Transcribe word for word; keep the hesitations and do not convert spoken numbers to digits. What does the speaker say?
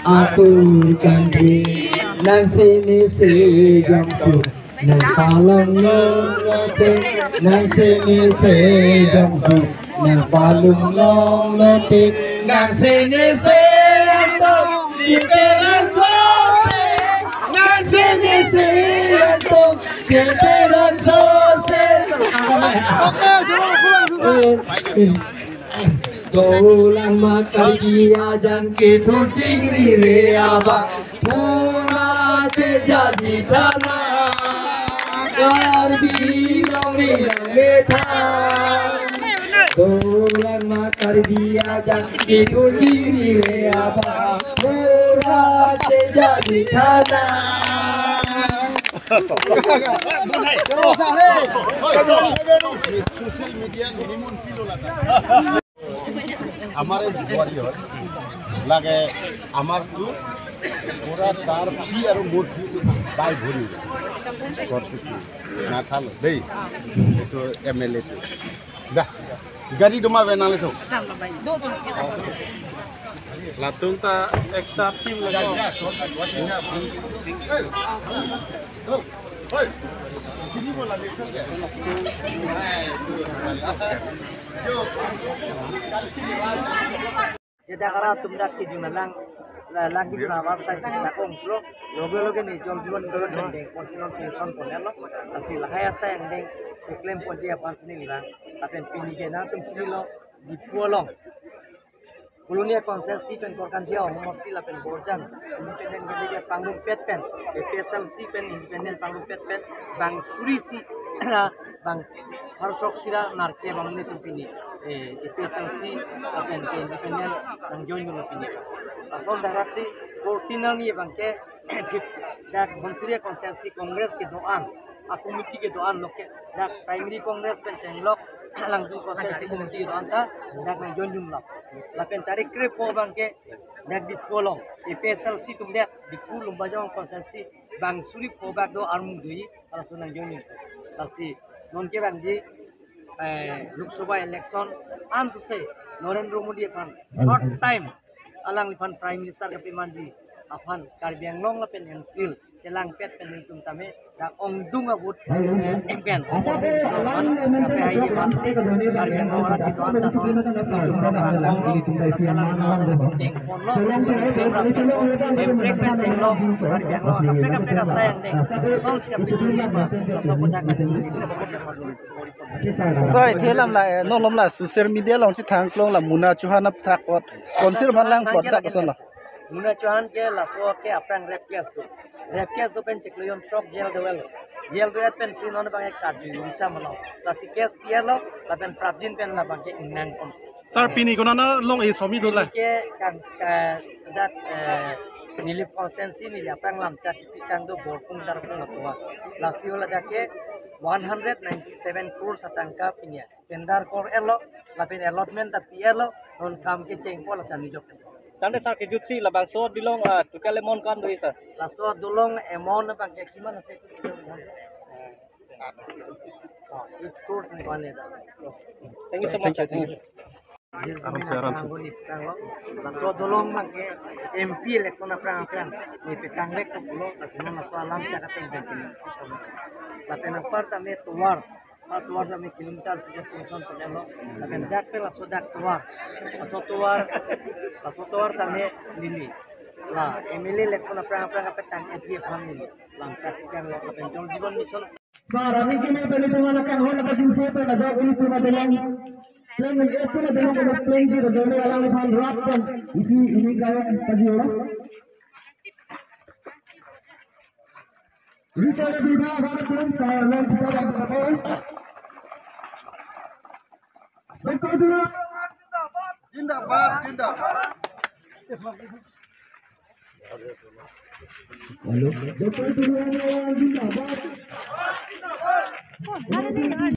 Atur kanti nang sini si jongsi nang palong lo lo te nang sini si jongsi nang palong lo lo te nang sini si jongsi nang sini si jongsi. Dolang ma Karbi ajang kethur chingri re aba pura te jadi thana Karbi rong ri lang metha. Dolang ma Karbi ajang kethur chingri re aba pura te jadi thana. Social media minimum feel lata. আমার এই ওয়ারিয়র লাগে আমার তো পুরা তার ফি আর মোর ফি বাই ভরি করতেছি না থালো দেই। এ তো এমএলএ তো দা গাড়ি ডোমা বেনালে তো। Latum ta ekta team lagi. Jeda kara tum dak kejun alang, la-, lang kejun abar sai sik sakong lo, loge loge ne jol juan juan deng deng, konsilon silson ponelo, asi lahai asai deng, keklem ponji apan sini lilang, apen pini ke nangtum chinilo, Diphu along. Kolonia Council si pen Korkanthi Ahom Homosti lapen Borjan independent candidate pangrumpet pen, APHLC pen independent pangrumpet pen, bang suri si, bang pharo throksi ra marke bang netum pini, eh, APHLC lapen ke independent nang join lo pini. Lason dak si fourteen arni bang ke, dak Dhansiri Constituency Congress kedo-an, a committee kedo-an lo ke, dak Primary Congress pen chenglok, alangtum Constituency Committee kedo-an ta, dak nang join lo. Lapen tarik krepho bang ke, dak Diphu along, APHLC atum dak, Diphu Lumbajong Constituency, bang suri pho bak do armu dui, laso nang join lo. Lasi, non ke bang ji, eh, Lok Sabha election, ansose, Narendra Modi aphan, third time, alangliphan Prime Minister kapemanji aphan Karbi Anglong lapen N C Hills chelangpet pen nelitum tame dak ongdung a-vote, eh, pen. Kaprek alam kaprek ahi amatsi Karbi Anglong arat kedo-an ta non nelitum rong rang onglo, kaprek alam nelitum dengponlo, nelitum rong onglo, kaprek pen chenglo Karbi Anglong kaprek kaprek asai angdeng, sons kaprek chuli ma, laso kodak nelitum. Sir, athe lam la, eh, non lom la social media along chethang klong la Muna Chauhan aphan thak ot, konsir man lang pot dak koson la. Muna Chauhan ke laso ke aphrang rape case do. Rape case do pen chiklo jon throk jail do-etlo. Jail do-et pensi non bang ek karju bisa mano. Lasi case pielo, lapen prapjin pen labang ke ingnang kon. Sir, pini konat along e somi do la? Pini ke kan, ka, dak, eh, Nilip Constituency, Nilip aphrang Lamchak kepikang do Borpung Tarpung atovar. Lasi hala dak ke one hundred ninety-seven crores atangka pini tender kor-etlo, lapen allotment ta pi-etlo, non kam kechengpo lasi nijok. Tangte sir kejutsi labangso dilong, ah, total amount ko-an do sir? Laso dilong amount bang ke kiman ase? Ah, eight crores ni ko-an ni. Thank you so much, sir. Thank you. Aram se, aram se. Laso dilong bang ke M P election aphrang aphrang ne petang lek ko pulo, laso non laso alam chaka teng teng. Lapen apar tame tovar, apar tovar tame kilometer tiga sanction pen-etlo. Lapen dak pen laso dak tovar, laso tovar, laso tovar tame neli la M L A election aphrang aphrang kapetang A T F ham neli. Lamchak kang lo lapen Jal Jeevan Mission. Sir, aning keme peli tunga lakang hon laka jinso pen ajak ili puna belang. Pleng, eh, puna belang, puna pleng ji, rajone alangliphan rap pen isi ini kaya paji ora. Richard Abdullah, Bharat Film, Sir, long kita bang kita. Doctor Abdullah. Zindabad, zindabad. Hello. Doctor Abdullah, zindabad.